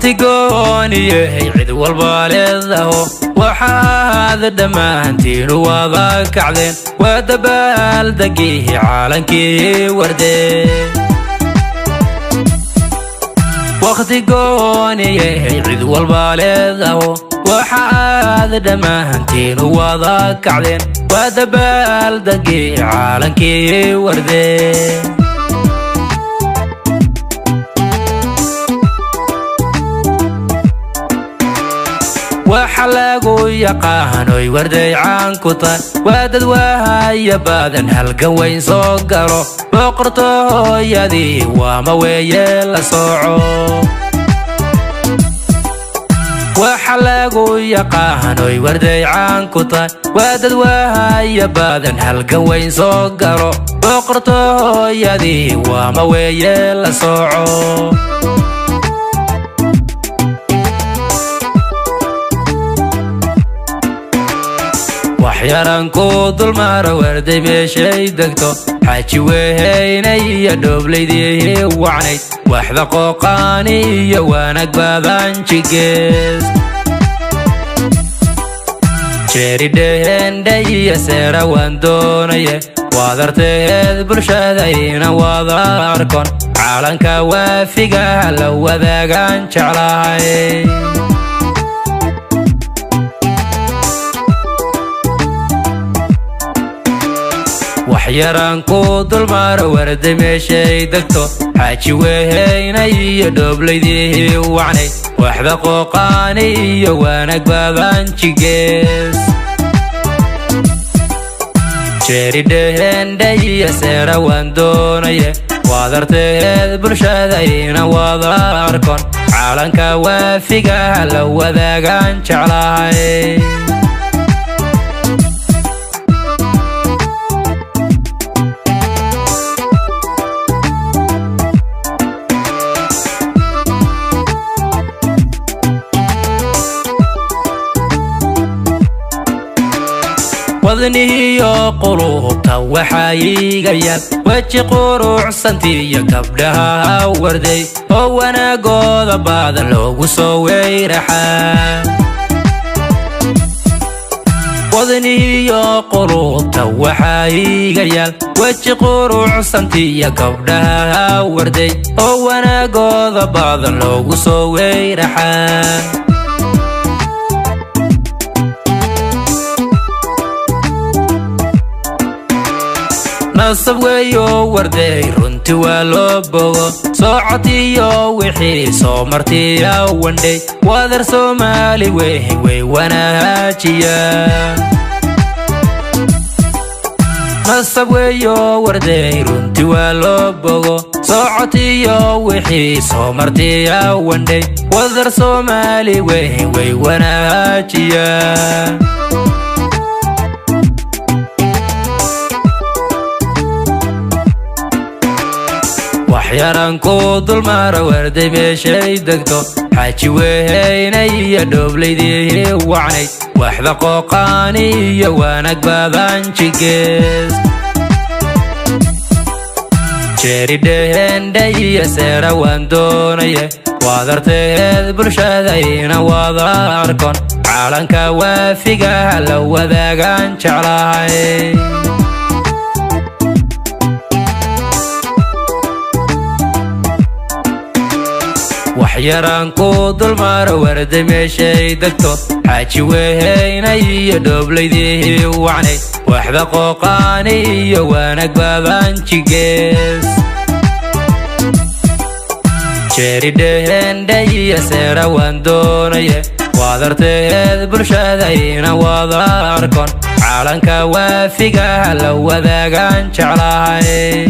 Waqti gooniyahay cid walba leedaho, waxaad dhammaantiin wada kacdeen, waa dabaaldegii caalankii wardee. Waqti gooniyahay cid walba leedaho, waxaad dhammaantiin wada kacdeen, waa dabaaldegii caalankii wardee. Waxa lagu yaqaanoy warday caan ku tahay, waa dad wahaya badan, halgan weyn soo galo, boqortooyadii waama weeye la soco. Waxa lagu yaqaanoy warday caan ku tahay, waa dad wahaya badan, halgan weyn soo galo, boqortooyadii waama weeye la soco. Waxyaran ku dulmara warday meeshay degto, Xaaji wehaynay iyo dhooblaydii wacnayd, waxda qooqaani iyo wanaag badan jigees. Jeeridhehendhe iyo seera waan doonaye, waadarteed bulshada ina wada arkon, caalanka waafiga la wadaagaan jeclahay. Waxyaran ku dulmara warday meeshay degto, Xaaji wehaynay iyo dhooblaydii wacnayd, waxda qooqaani iyo wanaag badan jigees. Jeeridhehendhe iyo seera waan doonaye, waadarteed bulshada ina wada arkon, caalanka waafiga la wadaagaan jeclahay. Wadnihiyo quluubta waxaa iigayaal weji qurucsantiiyo gabdhaha warday, oo wanaagooda badan loogu soo weyraxaa. Wadnihiyo quluubta waxaa iigayaal weji qurucsantiiyo gabdhaha warday, oo wanaagooda badan loogu soo weyraxaa. Nasab weeyo warday runti waa loo bogo, socotiyo wixii soo martiya wandhay, wadar Soomaali wey wey wanaajiya. Nasab weeyo warday runti waa loo bogo, socotiyo wixii soo martiya wandhay, wadar Soomaali wey wey wanaajiya. Waxyaran ku dulmara warday meeshay degto, Xaaji wehaynay iyo dhooblaydii wacnayd, waxda qooqaani iyo wanaag badan jigees. Jeeridhehendhe iyo seera waan doonaye, waadarteed bulshada ina wada arkon, caalanka waafiga la wadaagaan jeclahay. Waxyaran ku dulmara warday meeshay degto, Xaaji wehaynay iyo dhooblaydii wacnayd, waxda qooqaani iyo wanaag badan jigees. Jeeridhehendhe iyo seera waan doonaye, waadarteed bulshada ina wada arkon, caalanka waafiga la wadaagaan jeclahay.